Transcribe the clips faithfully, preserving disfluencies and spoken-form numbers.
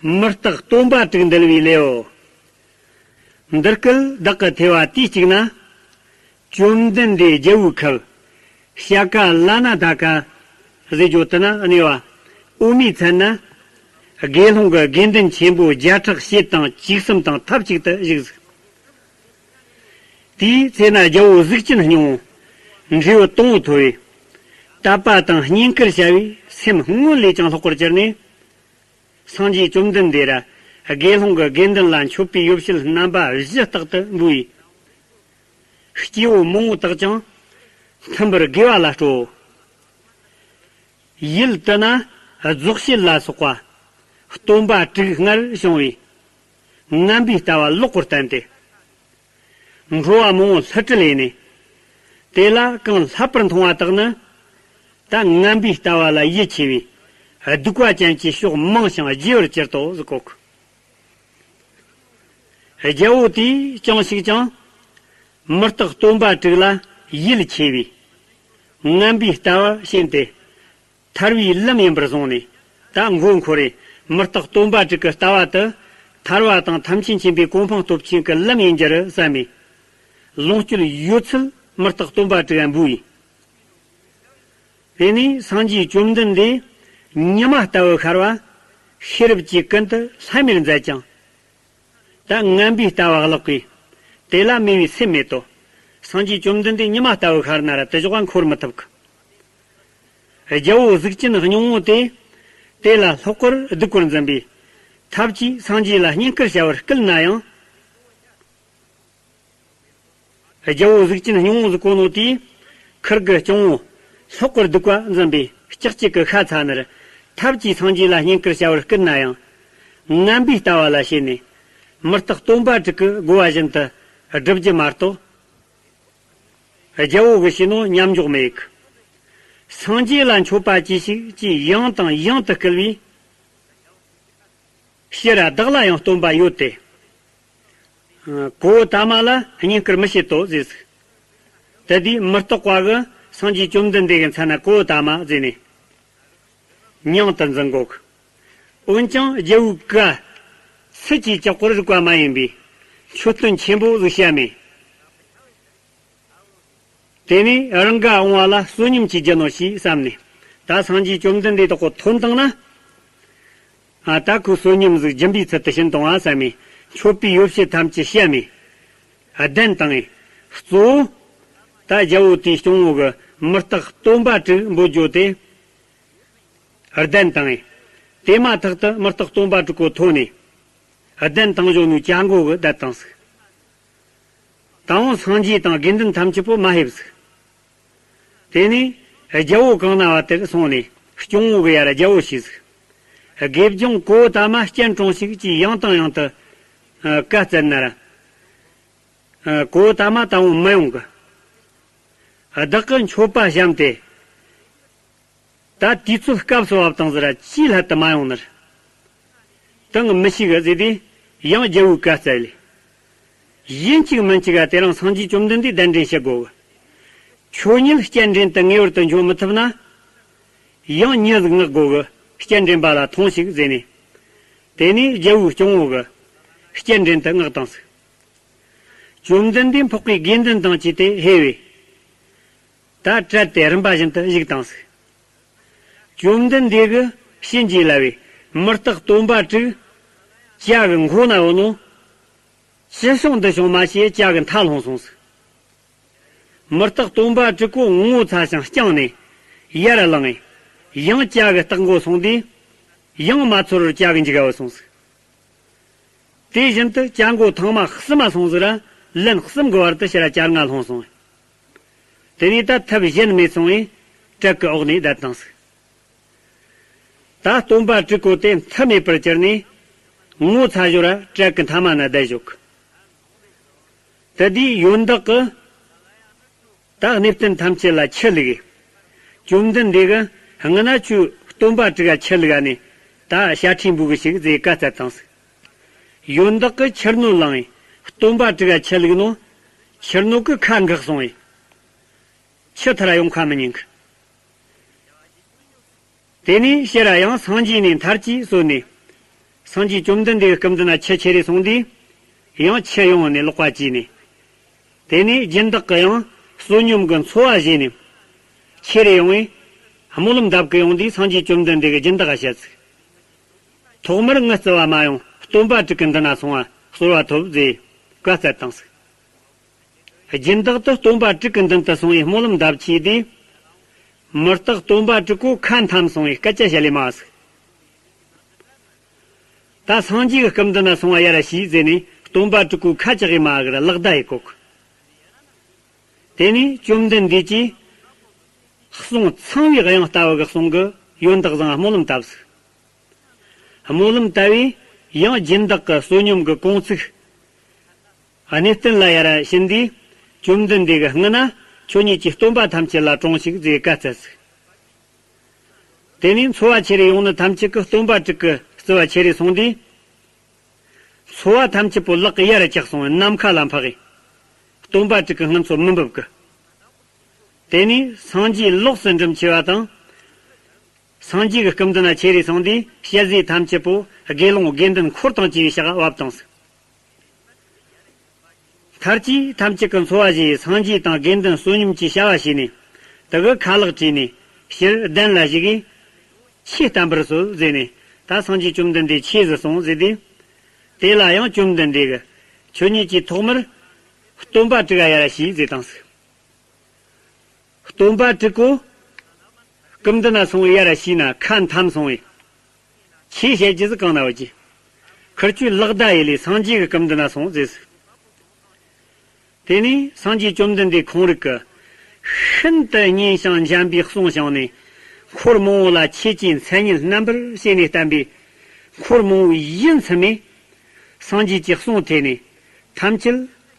མི་རྟག་སྟོན་པ་དྲུག་འདུལ་བའི་ལེའུ། འདི་སྐད་བདག་གི་ཐོས་པ་དུས་གཅིག་ན། བཅོམ་ལྡན་འདས་རྒྱལ་བོའི་ཁབ། བྱ་ཀ་ལ་ན་ད་ཀ་ཟེར་རྒྱུ་དེ་ན་གནས་པ་འོ་མའི་ཚལ་ན། དགེ་སློང་གི་དགེ་འདུན་ཆེན་པོ་བརྒྱ་ཕྲག་བྱེ་དང་བཅུ་གསུམ་དང་ཐབས་ཅིག་ཏུ་བཞུགས་ཟིག། དེའི་ཚེ་ན་རྒྱལ་པོ་གཟུགས་ཅན་སྙིང་པོ། འབྲས་བུ་དང་པོ་ཐོབ་པས། དད་པ་དང་བསྙེན་བཀུར་བྱ་བའི་སེམས་སྔོན་ལས་ཀྱང་ལྷག་པར་གྱུར་ནས། སངས་རྒྱས་བཅོམ་ལྡན་འདས་ར་དགེ་སློང་གི་དགེ་འདུན་ལ་མཆོད་པའི་ཡོ་བྱད་རྣམ་པ་བཞི་རྟག་ཏུ་འབུལ་བས། སྐྱེ་བོ་མང་པོ་དག་ཀྱང་མཐུན་པར་དགེ་བ་ལ་སྤྲོ། ཡུལ་དེ་ན་རྫོགས་བྱེད་ལ་སོགས་པ་སྟོན་པ་དྲུག་སྔར་བྱུང་བས། ངན་པའི་ལྟ་བ་ལོག་པར་བསྟན་ཏེ། འགྲོ་བ་མང་པོ་སླུ་བྲིད་ལས་ནས། དེ་ལ་གང་བསླབ་པར་མཐོང་བ་དག་ནི། ད་ངན་པའི་ལྟ་བ་ལ་ཡིད་ཆེས་པས། སྡིག་པ་ཅན་གྱི་ཕྱོགས་མང་ཞིང་རྒྱས་པར་གྱུར་ཏོ་ཟེར་གོ། རྒྱལ་པོ་དེས་ཅང་ཞིག་ཀྱང་། མི་རྟག་སྟོན་པ་དྲུག་ལ་ཡིད་ཆེས་པས། ངན་པའི་ལྟ་བ་ཞེན་ཏེ། ཐར་བའི་ལམ་ཡིན་པར་བཟུང་ནས། ད་མགོ་འཁོར་རེ། མི་རྟག་སྟོན་པ་དྲུག་གི་ལྟ་བ་དེ། ཐར་བ་དང་ཐམས་ཅད་མཁྱེན་པའི་གོ་འཕང་སྟོབས་ཆེན་གྱི་ལམ་ཡིན་རྒྱུར་བསམ་མས། ལོངས་སྤྱོད་ཡོད་ཚད་མི་རྟག་སྟོན་པ་དྲུག་ལ་འབུལ་བས། དེ་ནས་སངས་རྒྱས་བཅོམ་ལྡན་འདས་ཉི་མ་ལྟ་བུ་ཤར་བ་ཤེས་རབ་ཀྱིས་ཀུན་ཏུ་ལྷམ་མེར་མཛད་ཅིང་། ད་ངན་པའི་ལྟ་བ་བརླག་པས། དེ་ལ་མོས་པའི་སེམས་མེད་དོ། སངས་རྒྱས་བཅོམ་ལྡན་འདས་ཉི་མ་ལྟ་བུ་ཤར་ན་ར་དེ་ཕྱོགས་ལ་འཁོར་མི་ཐུབ་གི། རྒྱལ་པོ་གཟུགས་ཅན་སྙིང་པོ་དེ། དེ་ལ་ལྷག་པར་སྡིག་པར་འཛིན་པས། ཐབས་ཀྱིས་སངས་རྒྱས་ལ་བསྙེན་བཀུར་བྱ་བར་བསྐུལ་ན་ཡང་། རྒྱལ་པོ་གཟུགས་ཅན་སྙིང་པོ་ཟེར་གོ་ནོ་དེས། ཁུར་གི་སྐྱོང་བོ། ལྷག་པར་སྡིག་པ་འཛིན་པས་ལྕགས་གཅིག་གི་ཤ་ཚ་ནར། ཐབས་ཀྱིས་སངས་རྒྱས་ལ་བསྙེན་བཀུར་བྱ་བར་བསྐུལ་ན་ཡང་། ངན་པའི་ལྟ་བ་ལ་ཞེན་ནས། མི་རྟག་སྟོན་པ་དྲུག་གི་བསྒོ་བ་བཞིན་དུ་བསྒྲུབ་རྒྱུ་མ་གཏོགས། རྒྱལ་པོ་གིས་བྱས་ནོ་མཉམ་འཇོག་མེད་གི། སངས་རྒྱས་ལ་མཆོད་པ་གྱིས་ཤིག་ཅེས་ཡང་དང་ཡང་དུ་བསྐུལ་བས། ཕྱིར་ར་བདག་ལ་ཡང་སྟོན་པ་ཡོད་དེ། གོའུ་ཏ་མ་ལ་བསྙེན་བཀུར་མི་བྱེད་དོ་ཟེར་ཟིག། དེ་དུས་མི་རྟག་པ་གིས་སངས་རྒྱས་བཅོམ་ལྡན་འདས་ཀྱི་མཚན་ན་གོའུ་ཏ་མ་ཟེར་ནས་མྱིང་དུ་འཛིན་གོ་གི། འོན་ཀྱང་རྒྱལ་པོའི་བཀའ་སུ་གྱིས་བཅག་པར་རིགས་པ་མ་ཡིན་པས་མཆོད་རྟེན་ཆེན་པོ་ཟིག་བྱས་མས། དེ་ནས་རང་ག་འོང་བ་ལ་བསོད་སྙོམས་ཀྱི་རྒྱུ་ནོ་ཞེས་བསམ་ནས། ད་སངས་རྒྱས་བཅོམ་ལྡན་འདས་དག་གོ་ཐོན་བཏང་ན། ཨ། ད་ཁོས་བསོད་སྙོམས་ཟིག་སྦྱིན་པའི་ཚུལ་དུ་བྱིན་གཏོང་ང་བསམ་མས། མཆོད་པའི་ཡོ་བྱད་ཐམས་ཅད་བཤམས་མས། གདན་བཏིང་ངས། གཙོ་བོ། ད་རྒྱལ་པོ་དེའི་སྐྱོང་བོ་གིས་མི་རྟག་སྟོན་པ་དྲུག་འབོད་རྒྱུ་དེ། གདན་བཏིང་ངས། དེ་མ་ཐག་ཏུ་མི་རྟག་སྟོན་པ་དྲུག་གོ་ཐོན་ནས། གདན་བཏིང་བཞག་ནོའི་ཅ་མགོ་གིས་བསྡད་བཏང་ཟིག། ད་འོང་སངས་རྒྱས་དང་དགེ་འདུན་ཐམས་ཅད་པོ་མ་ཕེབས་ཟིག། དེ་ནས་རྒྱལ་པོ་གང་ན་བ་དེར་སོང་ནས་སྐྱོང་བོ་གིས་ཡར་རྒྱལ་པོ་ཞུས་ཟིག། དགེ་སྦྱོང་གོའུ་ཏ་མ་སྤྱན་དྲངས་ཤིག་ཅེས་ཡང་དང་ཡང་དུ་ཨ་བཀའ་སྩལ་ན་ར། ཨ། གོའུ་ཏ་མ་ད་འོང་མི་ཡོང་གི། བདག་གིས་མཆོད་པ་བཤམས་ཏེ། ད་དུས་ཚོད་སྐབས་སུ་བབས་བཏང་ཟིག་ར་ཅིའི་སླད་དུ་མ་ཡོང་ནི་རེད། དེང་མི་ཤེས་གི་ཟེར་དུས་ཡང་རྒྱལ་པོའི་བཀའ་སྩལ་ལེ། ཡིན་གཅིག་མིན་གཅིག་ག་དེ་རིང་སངས་རྒྱས་བཅོམ་ལྡན་འདས་གདན་འདྲེན་བྱེད་དགོས་གི། ཁྱོད་ཉིད་སྤྱན་འདྲེན་དུ་ངེས་པར་དུ་འབྱོན་མི་ཐུབ་ན། ཡང་མྱི་ཟིག་མངགས་དགོས་གི། སྤྱན་འདྲེན་པ་ལ་ཐོངས་ཤིག་ཟེར་ནས། དེ་ནས་རྒྱལ་པོའི་སྐྱོང་བོ་གིས་སྤྱན་འདྲེན་དུ་མངགས་བཏང་ཟིག། བཅོམ་ལྡན་འདས་འཕགས་པའི་དགེ་འདུན་དང་བཅས་ཏེ་ཕེབས་པས། ད་གྲལ་དེ་རིམ་པ་བཞིན་དུ་བཞུགས་བཏང་ཟིག། བཅོམ་ལྡན་འདས་ཀྱིས་བྱིན་གྱིས་བརླབས་པས་མི་རྟག་སྟོན་པ་དྲུག་ཇ་གི་མགོ་ན་ཡོད་ནོ། ཅི་བྱུང་འདི་བྱུང་མ་ཤེས་ཇ་གི་མཐའ་ལྷུང་སོང་ཟིག། མི་རྟག་སྟོན་པ་དྲུག་གོ་ངོ་ཚ་ཞིང་བསྐྱངས་ནས་ཡར་ལངས། ཡང་ཇ་གི་ལྟག་མགོ་སོང་དུས། ཡང་མ་ཚོར་བར་ཇ་གི་མཇུག་ག་བུད་སོང་ཟིག། དེ་བཞིན་དུ་ཇ་མགོ་ཐེངས་མ་གསུམ་མ་སོང་ཟིག་ར་ལན་གསུམ་གི་བར་དུ་ཕྱིར་ར་ཇ་རྔ་ལྷུང་སོང་། དེ་ནས་ད་ཐབས་གཞན་མེད་སོང་བས་གྲལ་གི་འོག་ནས་བསྡད་བཏང་ཟིག། ད་སྟོན་པ་དྲུག་གོ་དེ་མཐུ་མེད་པར་གྱུར་ནས་ངོ་ཚ་ཞོར་ར་གྲལ་གི་མཐའ་མ་ན་བསྡད་བཞག། དེ་དུས་ཡོན་བདག་གིས་ད་གནས་བརྟན་ཐམས་ཅད་ལ་ཆུ་བླུགས། བཅོམ་ལྡན་འདས་ཀྱིས་སྔ་ན་ཁྱོས་སྟོན་པ་དྲུག་ག་ཆུ་བླུགས་ནས་ད་ཞ་ཁྲའི་འབུལ་གི་ཞིག་ཟེར་བཀའ་སྩལ་བཏང་ཟིག། ཡོན་བདག་གིས་ཆུ་སྣོད་བླངས། སྟོན་པ་དྲུག་ག་ཆུ་བླུགས་ནོ། ཆུ་སྣོད་ཀྱི་ཁ་འགགས་སོང་བས། ཆུ་ཐར་ཡོང་ཁ་མི་ཉན་གི། དེ་ནས་ཕྱིར་ར་ཡང་སངས་རྒྱས་ནས་མཐར་གྱིས་གསོལ་ནས། སངས་རྒྱས་བཅོམ་ལྡན་འདས་ཀྱི་སྐུ་མདུན་ན་ཆུ་ཁྱེར་རེ་སོང་དུས། ཡང་ཆུ་ཡོང་ནས་ལོག་པ་བྱས་ནས། དེ་ནས་སྦྱིན་བདག་གིས་ཡང་བསོད་སྙོམས་ཀྱི་འཚོ་བ་བཞེས་ནས། ཁྱེར་རེ་ཡོང་བས། སྨོན་ལམ་གདབ་ཀྱི་ཡོང་དུས་སངས་རྒྱས་བཅོམ་ལྡན་འདས་ཀྱིས་སྦྱིན་བདག་ག་བཤད་ཟིག། ཐོག་མར་ངའི་བརྩེ་བ་མ་ཡོང་སྟོན་པ་དྲུག་གི་མདུན་ན་སོང་བ་གསོལ་བ་ཐོབ་ཟེར་བཀའ་སྩལ་བཏང་ཟིག། སྦྱིན་བདག་དེ་སྟོན་པ་དྲུག་གི་མདུན་དུ་སོང་བའི་སྨོན་ལམ་གདབ་ཆེས་དེ། མི་རྟག་སྟོན་པ་དྲུག་གོ་ཁ་འཐམ་སོང་བའི་སྐད་ཆ་བཤད་ལེ་མ་ཟིག། ད་སངས་རྒྱས་ཀྱི་སྐུ་མདུན་ན་སོང་བ་ཡར་ཞུས་ཟེར་ནས་སྟོན་པ་དྲུག་གོ་ཁ་ཅག་གིས་མ་གི་ལག་བརྡ་ཡི་གོ་གི། དེ་ནས་བཅོམ་ལྡན་འདས་ཀྱིས་གསུང་ཚངས་པའི་དབྱངས་ལྟ་བུ་གི་གསུང་གི་ཡོན་བདག་བཟང་སྨོན་ལམ་བཏབ་ཟིག། སྨོན་ལམ་བཏབ་པས་ཡང་སྦྱིན་བདག་གི་བསོད་སྙོམས་ཀྱི་གོང་ཚིགས། གནས་བརྟན་ལ་ཡར་ཕྱིན་དུས། བཅོམ་ལྡན་འདས་ཀྱི་སྔུན་ན་ཁྱོད་ཉིད་ཀྱིས་སྟོན་པ་ཐམས་ཅད་ལ་དྲོངས་ཤིག་ཟེར་བཀའ་སྩལ་ཟིག། དེ་ནས་འཚོ་བ་ཁྱེར་རེ་ཡོང་ནི་ཐམས་ཅད་ཀྱིས་སྟོན་པ་དྲུག་གི་བརྩེ་བ་ཁྱེར་རེ་སོང་དུས། འཚོ་བ་ཐམས་ཅད་པོ་ལག་གི་ཡར་བཀྱགས་སོང་བའི་ནམ་མཁའ་ལ་འཕགས་ཡིན། སྟོན་པ་དྲུག་གི་སྔུན་འཚོ་མི་འབབ་གི། དེ་ནས་སངས་རྒྱས་ལོགས་སུ་འགྲིམ་ཆེ་བ་དང་། སངས་རྒྱས་ཀྱི་སྐུ་མདུན་ན་ཁྱེར་རེ་སོང་དུས་ཞལ་ཟས་ཐམས་ཅད་པོ་དགེ་སློང་དགེ་འདུན་འཁོར་དང་བཅས་པའི་ཕྱག་བབས་བཏང་ཟིག། མཐར་གྱིས་ཐམས་ཅད་ཀྱི་འཚོ་བ་བཞེས། སངས་རྒྱས་དང་དགེ་འདུན་བསོད་སྙོམས་ཀྱི་བྱ་བ་བྱས་ནས། དེ་གི་ཁ་ལག་བྲིས་ནས་ཕྱིར་གདན་ལ་བཞུགས་ཡས། ཆོས་བསྟན་པར་གསོལ་ཟེར་ནས་ད་སངས་རྒྱས་བཅོམ་ལྡན་འདས་ཆོས་ཟིག་གསུངས་ཟེར་དུས། དེ་ལ་ཡང་བཅོམ་ལྡན་འདས་ཀྱིས་ཁྱོད་ཉིད་ཀྱིས་ཐོག་མར་སྟོན་པ་དྲུག་ག་ཡར་ཞུས་ཟེར་བཏང་ཟིག། སྟོན་པ་དྲུག་གོ་སྐུ་མདུན་ན་སོང་བའི་ཡར་ཞུས་ན་ཁ་འཐམ་སོང་བས། ཆོས་བཤད་རྒྱུ་ཟིག་གང་ན་ཡོད་ཀྱི། ཁིར་ཆོས་ལག་བརྡ་ཡེ་ལས་སངས་རྒྱས་ཀྱི་སྐུ་མདུན་ན་སོང་ཟེར་ཟིག། དེ་ནས་སངས་རྒྱས་བཅོམ་ལྡན་འདས་ཁོང་རིག་གི་ཤིན་ཏུ་སྙན་ཞིང་འཇམ་པའི་གསུང་བྱུང་ནས། འཁོར་མང་པོ་ལ་ཆོས་ཀྱི་མཚན་ཉིད་རྣམ་པར་བཤད་ནས་བསྟན་པས། འཁོར་མང་པོ་ཡིད་ཚིམ་མས། སངས་རྒྱས་ཀྱི་གསུང་ཐོས་ནས་ཐམས་ཅད་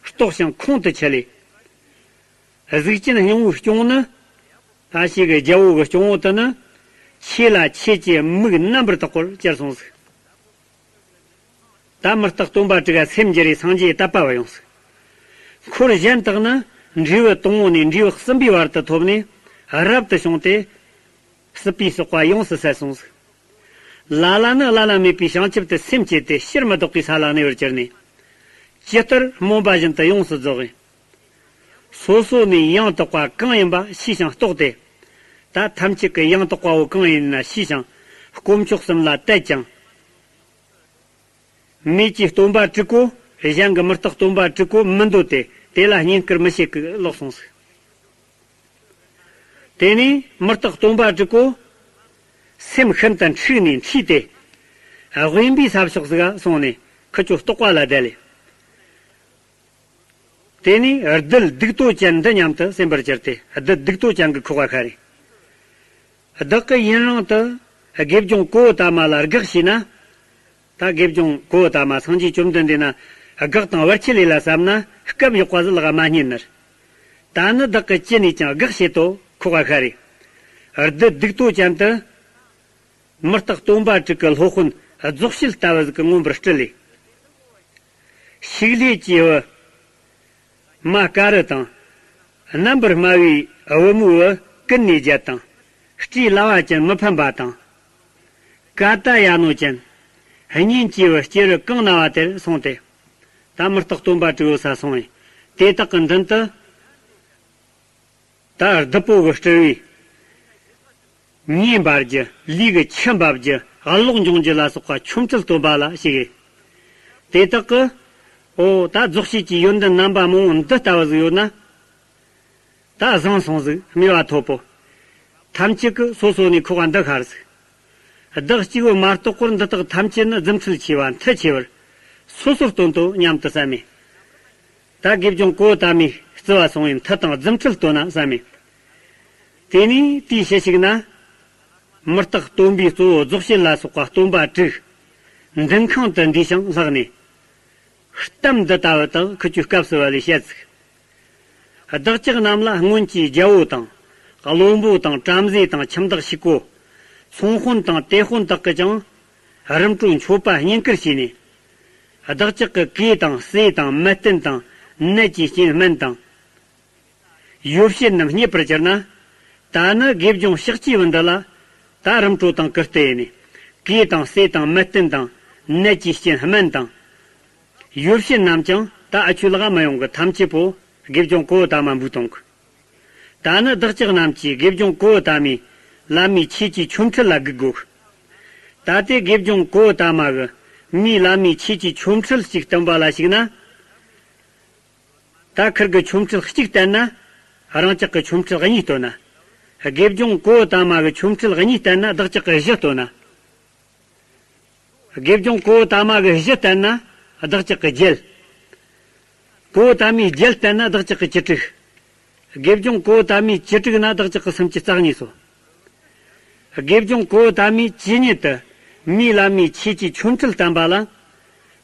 རྟོགས་ཤིང་ཁོང་དུ་ཆུད་ལས། གཟུགས་ཅན་སྙིང་པོའི་སྐྱོང་ནི། ད་ཞིག་གི་རྒྱལ་པོ་གི་སྐྱོང་བོ་དེ་ནི། ཆོས་ལ་ཆོས་ཀྱི་མིག་རྣམ་པར་དག་པར་གྱུར་སོང་ཟིག། ད་མི་རྟག་སྟོན་པ་དྲུག་ག་སེམས་བསྒྱུར་རེ་སངས་རྒྱས་དད་པ་བ་ཡོང་ཟིག། འཁོར་གཞན་དག་ནི་འབྲས་བུ་དང་པོ་ནས་འབྲས་བུ་གསུམ་པའི་བར་དུ་ཐོབ་ནས་རབ་ཏུ་བྱུང་སྟེ། སྲིད་པའི་ཟག་པ་ཡོངས་སུ་ཟད་སོང་ཟིག། ལ་ལ་ནི་བླ་ན་མེད་པའི་བྱང་ཆུབ་ཏུ་སེམས་བསྐྱེད་དེ་ཕྱིར་མི་ལྡོག་པའི་ས་ལ་གནས་པར་གྱུར་ནས། ཇི་ལྟར་སྨོན་པ་བཞིན་དུ་ཡོངས་སུ་རྫོགས་ཡིན། སོ་སོ་ནས་ཡང་དག་པ་གང་ཡིན་པ་ཤེས་ཤིང་རྟོགས་ཏེ། ད་ཐམས་ཅད་ཀྱི་ཡང་དག་པ་བོ་གང་ཡིན་ན་ཤེས་ཤིང་། དཀོན་མཆོག་གསུམ་ལ་དད་ཅིང་། མེད་ཀྱི་སྟོན་པ་དྲུག་གོ། གཞན་གྱི་མི་རྟག་སྟོན་པ་དྲུག་གོ་མི་འདོད་དེ། དེ་ལ་བསྙེན་བཀུར་མི་བྱེད་ཀྱི་ལོག་སོང་ཟིག། དེ་ནས་མི་རྟག་སྟོན་པ་དྲུག་གོ། སེམས་ཤིན་ཏུ་འཁྲུགས་ནས་འཁྲུས་ཏེ། དབེན་པའི་ས་ཕྱོགས་ཟིག་ག་སོང་ནས་ཁུ་ཆོ་རྟོགས་པ་ལ་བསྡད་ལེ། དེ་ནས་བདུད་སྡིག་ཏོ་ཅན་འདི་སྙམ་དུ་སེམས་པར་གྱུར་ཏེ། བདུད་སྡིག་ཏོ་ཅན་གྱི་ཁོག་པ་ཤ་རེ། བདག་གི་ཡུན་རིང་དུ་དགེ་སྦྱོང་གཽ་ཏ་མ་ལ་དགག་བྱས་ན། ད་དགེ་སྦྱོང་གཽ་ཏ་མ་སངས་རྒྱས་བཅོམ་ལྡན་འདས་ན་དགག་དང་བར་ཆད་ལས་ལ་བསམ་ན་སྐབས་ཡག་པ་ཟིག་ལ་མ་རྙེད་ནི། ད་ནི་བདག་གིས་ཅི་ནས་ཀྱང་དགག་བྱེད་དོ་ཁོག་པ་ཤ་རེ། བདུད་སྡིག་ཏོ་ཅན་དུ། མི་རྟག་སྟོན་པ་དྲུག་གི་སློབ་དཔོན་རྫོགས་བྱེད་ལྟ་བུ་ཟིག་གི་མངོན་པར་སྤྲུལ་ལས། ཕྱུགས་ལས་ཀྱི་བུ་མ་དཀར་རི་དང་། རྣམ་པར་སྨྲ་བའི་བུ་མོའི་བུ་ཀུན་ནས་བརྒྱད་དང་། སྤྲེའུ་ལ་བ་ཅན་མི་ཕམ་པ་དང་། ཀ་ཏ་ཡ་ནོ་ཅན། གཉེན་གྱི་བུ་སྐྱེ་རུ་གང་ན་བ་དེར་སོང་སྟེ། ད་མི་རྟག་སྟོན་པ་དྲུག་ཡོད་ས་སོང་བས། དེ་དག་གི་མདུན་དུ། ད་བདུད་པོ་གི་སྤྲུལ་བས། མེ་འབར་རྒྱུ། ལུས་ཀྱི་ཆུ་འབབ་རྒྱུ། གློག་འབྱུང་རྒྱུ་ལ་སོགས་པ་ཆོ་འཕྲུལ་སྟོན་པ་ལ་ཞིག་ཡིན། དེ་དག་གི། འོ་ད་རྫོགས་བྱེད་ཀྱི་ཡོན་ཏན་རྣམ་པ་མང་པོ་འདི་ལྟ་བུ་ཟིག་ཡོད་ན། ད་བཟང་སོང་ཟིག་སྨེ་བ་མཐོ་པོ། ཐམས་ཅད་ཀྱི་སོ་སོ་ནས་ཁོག་པ་འདི་ཤར་ཟིག། བདག་གཅིག་བུ་མ་གཏོགས་པར་འདི་དག་ཐམས་ཅད་ནི་རྫུ་འཕྲུལ་ཆེ་བ་མཐུ་ཆེ་བར་སོ་སོར་སྟོན་ཏོ་སྙམ་དུ་བསམ་མས། ད་དགེ་སྦྱོང་གཽ་ཏ་མའི་བརྩེ་བ་སོང་བས་མཐུ་དང་རྫུ་འཕྲུལ་སྟོན་ན་བསམ་མས། དེ་ནས་དེའི་ཕྱི་ཞིག་ན། མི་རྟག་སྟོན་པའི་གཙོ་བོ་རྫོགས་བྱེད་ལ་སོགས་པ་སྟོན་པ་དྲུག། མདུན་ཁང་དུ་འདུས་ཤིང་ལྷགས་ནས། གཏམ་འདི་ལྟ་བུ་དག་ཁུ་ཆོའི་སྐབས་སུ་བབ་ལས་བཤད་ཚིག། བདག་ཅག་རྣམས་ལ་སྔོན་གྱི་རྒྱལ་པོ་དང་། བློན་པོ་དང་། བྲམ་ཟེ་དང་། ཁྱིམ་བདག་ཕྱུག་པོ། ཚོང་དཔོན་དང་། དེད་དཔོན་དག་གིས་ཀྱང་། རིམ་གྲོ་མཆོད་པ་བསྙེན་བཀུར་བྱས་ནས། བདག་ཅག་གི་གོས་དང་། ཟས་དང་། མལ་སྟན་དང་། ནད་ཀྱི་རྐྱེན་སྨན་དང་། ཡོ་བྱད་རྣམས་རྙེད་པར་གྱུར་ན། ད་ནི་དགེ་སྦྱོང་ཕྱག་བགྱིས་པ་འདི་ལ། ད་རིམ་གྲོ་དང་བཀུར་སྟི་ཡིན་ནས། གོས་དང་ཟས་དང་མལ་སྟན་དང་ ནད་ཀྱི་རྐྱེན་སྨན་དང་། ཡོ་བྱད་རྣམས་ཀྱང་ད་ཨ་ཆུ་ལག་མི་ཡོང་གི་ཐམས་ཅད་པོ་དགེ་སྦྱོང་གོའུ་ཏ་མ་འབུལ་གཏོང་གི། ད་ནི་བདག་ཅག་རྣམས་ཀྱིས་དགེ་སྦྱོང་གོའུ་ཏ་མའི་བླ་མའི་ཆོས་ཀྱི་ཆོ་འཕྲུལ་ལ་སྒུག་དགོས། ད་ལྟའི་དགེ་སྦྱོང་གོའུ་ཏ་མ་གི་མིའི་བླ་མའི་ཆོས་ཀྱི་ཆོ་འཕྲུལ་གཅིག་སྟོན་པ་ལ་གཞིགས་ན། ད་ཁིར་གི་ཆོ་འཕྲུལ་གཅིག་བསྟན་ན། རང་ཅག་གི་ཆོ་འཕྲུལ་གཉིས་སྟོན་ན། དགེ་སྦྱོང་གོའུ་ཏ་མ་གི་ཆོ་འཕྲུལ་གཉིས་བསྟན་ན་བདག་ཅག་གི་བཞི་སྟོན་ན། དགེ་སྦྱོང་གོའུ་ཏ་མ་གི་བཞི་བསྟན་ན་བདག་ཅག་གི་བརྒྱད། གོའུ་ཏ་མའི་བརྒྱད་བསྟན་ན་བདག་ཅག་གི་བཅུ་དྲུག་དགེ་སྦྱོང་གོའུ་ཏ་མའི་བཅུ་དྲུག་ན་བདག་ཅག་གི་སུམ་ཅུ་རྩ་གཉིས་སོ། དགེ་སྦྱོང་གོའུ་ཏ་མའི་ཇི་སྙེད་དུ་མིའི་བླ་མའི་ཆོས་ཀྱི་ཆོ་འཕྲུལ་བསྟན་པ་ལ།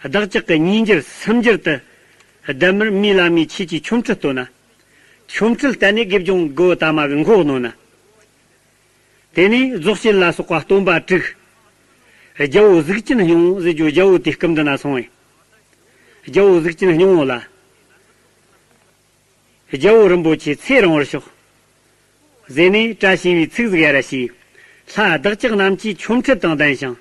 བདག་ཅག་གི་ཉིས་འགྱུར་སུམ་འགྱུར་དུ་བདུན་མར་མིའི་བླ་མའི་ཆོས་ཀྱི་ཆོ་འཕྲུལ་སྟོན་ན། ཆོ་འཕྲུལ་བསྟན་ནས་དགེ་སྦྱོང་གོའུ་ཏ་མ་གི་མགོ་གནོན་ན། དེ་ནས་རྫོགས་ཆེན་ལ་སོགས་པ་སྟོན་པ་དྲུག་རྒྱལ་པོ་གཟུགས་ཅན་སྙིང་པོ་ཟེར་རྒྱུ་རྒྱལ་པོ་དེའི་སྐུ་མདུན་ན་སོང་བས། རྒྱལ་པོ་གཟུགས་ཅན་སྙིང་པོ་ལ། རྒྱལ་པོ་རིན་པོ་ཆེ་ཚེ་རིང་བར་ཤོག་ཟེར་ནས་བཀྲ་ཤིས་པའི་ཚིག་ཟིག་ཡར་ཞུས། ལྷ་བདག་ཅག་རྣམས་ཀྱིས་ཆོ་འཕྲུལ་དང་ལྡན་ཞིང་།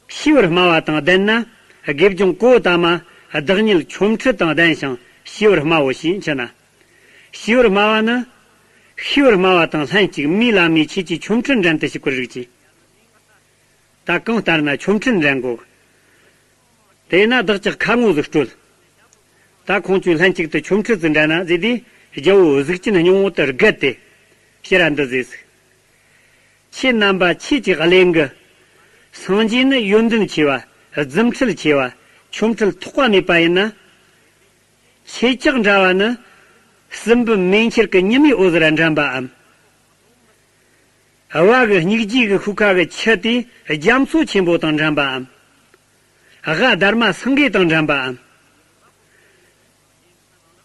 ཤིས་པར་སྨྲ་བ་དང་ལྡན་ན། དགེ་སྦྱོང་གོའུ་ཏ་མ་བདག་ཉིད་ཆོ་འཕྲུལ་དང་ལྡན་ཞིང་ཤིས་པར་སྨྲའོ་ཞེས་མཆི་ན། ཤིས་པར་སྨྲ་བ་ནི། ཤིས་པར་སྨྲ་བ་དང་ལྷན་ཅིག་མིའི་བླ་མའི་ཆོས་ཀྱི་ཆོ་འཕྲུལ་འགྲན་དུ་གཅིག་པར་རིགས་ཀྱི། ད་གང་ལྟར་ན་ཆོ་འཕྲུལ་འགྲན་དགོས། དེས་ན་བདག་ཅག་ཁ་ངོ་ཟིག་སྤྲོད། ད་ཁོང་ཚོས་ལྷན་ཅིག་ཏུ་ཆོ་འཕྲུལ་ཟིག་འགྲན་ན་ཟེར་དུས་རྒྱལ་པོ་གཟུགས་ཅན་སྙིང་པོ་དེ་བརྒལ་ཏེ་ཕྱིར་ར་འདི་ཟེར་ཟིག་ཁྱེད་རྣམ་པ་ཆོས་ཀྱི་གླིང་གི་སངས་རྒྱས་ནི་ཡོན་ཏན་ཆེ་བ། རྫུ་འཕྲུལ་ཆེ་བ། ཆོ་འཕྲུལ་ཐོགས་པ་མེད་པ་ཡིན་ན། ཁྱེད་ཅག་འདྲ་བ་ནི་སྲིན་བུ་མེ་ཁྱེར་གྱི་ཉི་མའི་འོད་ཟེར་འགྲན་པའམ། དབའ་གི་སྙིགས་རྗེ་གི་ཤུགས་ཁ་གི་ཆུ་དེ་རྒྱ་མཚོ་ཆེན་པོ་དང་འགྲན་པའམ། དབའ་དྷརྨ་སེང་གེ་དང་འགྲན་པའམ།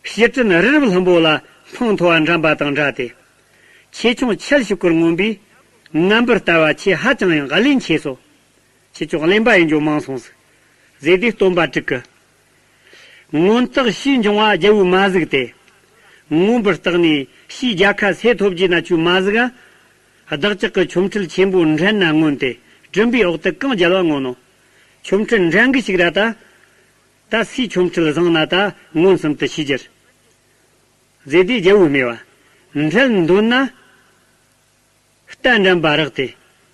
ཕྱི་དྲིན་རི་རབ་ལྷུན་པོ་ལ་འཕང་མཐོ་བ་འགྲན་པ་དང་འདྲ་སྟེ། ཆེ་ཆུང་ཁྱད་ཞིག་གུར་མངོན་པའི་ངན་པར་ལྟ་བ་ཆེ་ཧ་ཅང་ཡང་གླེན་ཆེ་སོ། ཁྱེད་ཅག་གླེན་པ་ཡིན་རྒྱུ་མང་སོང་ཟིག་ཟེར་དུས་སྟོན་པ་དྲུག་གི། མངོན་རྟོགས་ཕྱིས་འབྱུང་བ་རྒྱལ་པོས་མ་གཟིགས་ཏེ། མངོན་པར་རྟོགས་ནས་ཕྱིས་རྒྱལ་ཁ་སེ་ཐོབ་རྒྱུ་ན་ཆུ་མ་གཟིགས་ཨ། བདག་ཅག་གི་ཆོ་འཕྲུལ་ཆེན་པོ་འགྲན་ན་མངོན་ཏེ་གྲུམ་པའི་འོག་ཏུ་གང་རྒྱལ་བ་མངོན་ནོ། ཆོ་འཕྲུལ་འགྲན་གི་ཞིག་ར་ད། ད་སུའི་ཆོ་འཕྲུལ་བཟང་ན་ད་མངོན་སུམ་དུ་ཤེས་རྒྱུར། ཟེར་དུས་རྒྱལ་པོས་སྨྲས་པ། འགྲན་འདོད་ན། རྟ་འགྲན་པ་རག་སྟེ།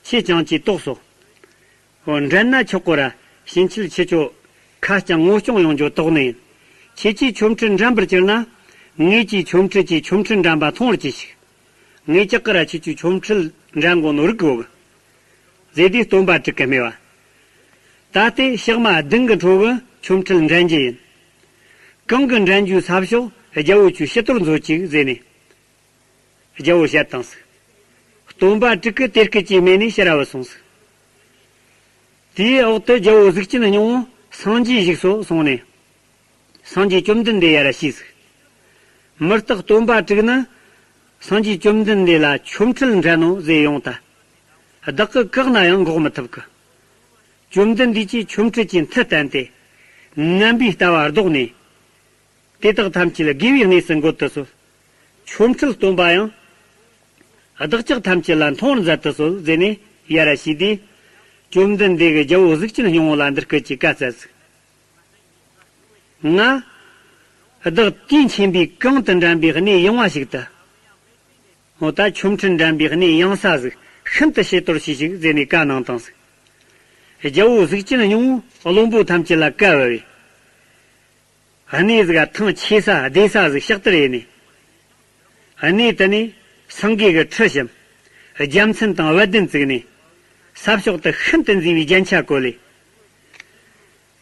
ཁྱེད་ཅག་གིས་དོགས་སོ། འོ་འགྲན་ན་ཆོག་གོ་ར། ཕྱིན་ཆད་ཁྱེད་ཆོ་ཁ་རྐྱང་ངོ་སྐྱོང་ཡོང་རྒྱུ་དོགས་ནི་ཡིན། ཁྱེད་ཀྱིས་ཆོ་འཕྲུལ་འགྲན་པར་གྱུར་ན། ངེད་ཀྱིས་ཆོ་འཕྲུལ་གྱི་ཆོ་འཕྲུལ་འགྲན་པ་མཐོང་བར་གྱིས་ཤིག་ངེད་ཅག་གི་ར་ཁྱེད་ཆོའི་ཆོ་འཕྲུལ་འགྲན་དགོས་ནོ་རིག་གོ་གི་ཟེར་དུས་སྟོན་པ་དྲུག་གིས་སྨྲས་པ། ད་ལྟའི་ཞག་མ་བདུན་གྱི་འཕྲོ་གི་ཆོ་འཕྲུལ་འགྲན་རྒྱུ་ཡིན། གང་གི་འགྲན་རྒྱུའི་ས་ཕྱོགས་རྒྱལ་པོ་ཁྱོད་ཕྱི་དོར་མཛོད་ཅིག་ཟེར་ནས། རྒྱལ་པོ་བཤད་བཏང་ཟིག་སྟོན་པ་དྲུག་གིས་དེ་སྐད་ཅེས་སྨྲས་ནས་ཕྱིར་ར་བུད་སོང་ཟིག་དེའི་འོག་ཏུ་རྒྱལ་པོ་གཟུགས་ཅན་སྙིང་པོ་སངས་རྒྱས་བཞུགས་སོ་གསུངས་ནས། སངས་རྒྱས་བཅོམ་ལྡན་འདས་ཡར་ཞུས་ཟིག་མི་རྟག་སྟོན་པ་དྲུག་ནི། སངས་རྒྱས་བཅོམ་ལྡན་འདས་ལ་ཆོ་འཕྲུལ་འགྲན་ནོ་ཟེར་ཡོང་ད། བདག་གིས་བཀག་ན་ཡང་འགོག་མི་ཐུབ་གི་བཅོམ་ལྡན་འདས་ཀྱིས་ཆོ་འཕྲུལ་གྱི་མཐུ་བསྟན་ཏེ། ངན་པའི་ལྟ་བ་བཟློག་ནས། དེ་དག་ཐམས་ཅད་དགེ་བའི་གནས་སུ་འགོད་དུ་གསོལ། ཆོ་འཕྲུལ་སྟོན་པ་ཡང་། བདག་ཅག་ཐམས་ཅད་ལ་མཐོང་བར་མཛད་དུ་གསོལ་ཟེར་ནས་ཡར་ཞུས་ཏེ། བཅོམ་ལྡན་འདས་ཀྱིས་རྒྱལ་པོ་གཟུགས་ཅན་སྙིང་པོ་ལ་འདི་སྐད་ཅེས་བཀའ་སྩལ་ཟིག་ང་། བདག་དུས་མཁྱེན་པས་གང་དུ་འགྲན་པའི་གནས་ཡངས་པ་ཞིག་ཏུ། འོ་ད་ཆོ་འཕྲུལ་འགྲན་པའི་གནས་ཡངས་ས་ཟིག་ཤིན་ཏུ་ཕྱི་དོར་ཞིག་ཞིག་ཟེར་ནས་བཀའ་གནང་བཏང་ཟིག་རྒྱལ་པོ་གཟུགས་ཅན་སྙིང་པོས་བློན་པོ་ཐམས་ཅད་ལ་བཀའ་ཕབ་པས། གནས་ཟིག་ག་ཐང་ཆད་ས་བདེ་ས་ཟིག་ཕྱག་བསྟར་ཡས་ནས། གནས་དེ་ནས་སེང་གེ་གི་ཁྲི་བཤམས། རྒྱལ་མཚན་དང་དཔལ་ལྡན་བཙུགས་ནས། ས་ཕྱོགས་དེ་ཤིན་ཏུ་མཛེས་པའི་རྒྱན་ཆ་བཀོད་ལས།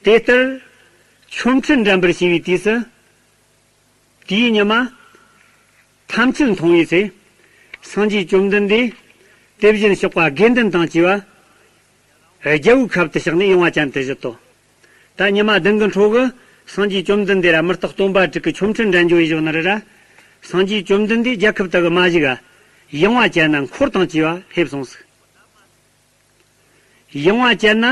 དེ་ལྟར་ཆོ་འཕྲུལ་འགྲན་པར་བྱས་པའི་དུས་སུ། དེའི་ཉི་མ། ཐམས་ཅད་མཐོང་བའི་ཚེ། སངས་རྒྱས་བཅོམ་ལྡན་འདས། དེ་བཞིན་གཤེགས་པ་དགེ་འདུན་དང་བཅས་པ། རྒྱལ་པོའི་ཁབ་ཏུ་གཤེགས་ནས་ཡངས་པ་ཅན་དུ་བཞུད་དོ། ད་ཉི་མ་བདུན་གྱི་འཕྲོ་གི་སངས་རྒྱས་བཅོམ་ལྡན་འདས་ར་མི་རྟག་སྟོན་པ་དྲུག་གི་ཆོ་འཕྲུལ་འགྲན་རྒྱུ་ཡི་བཞུགས་ན་རེ་ར། སངས་རྒྱས་བཅོམ་ལྡན་འདས་རྒྱལ་ཁབ་དག་གི་མ་བཞུགས་ཨ། ཡངས་པ་ཅན་ན་འཁོར་དང་བཅས་པ་ཕེབས་སོང་ཟིག་ཡངས་པ་ཅན་ན།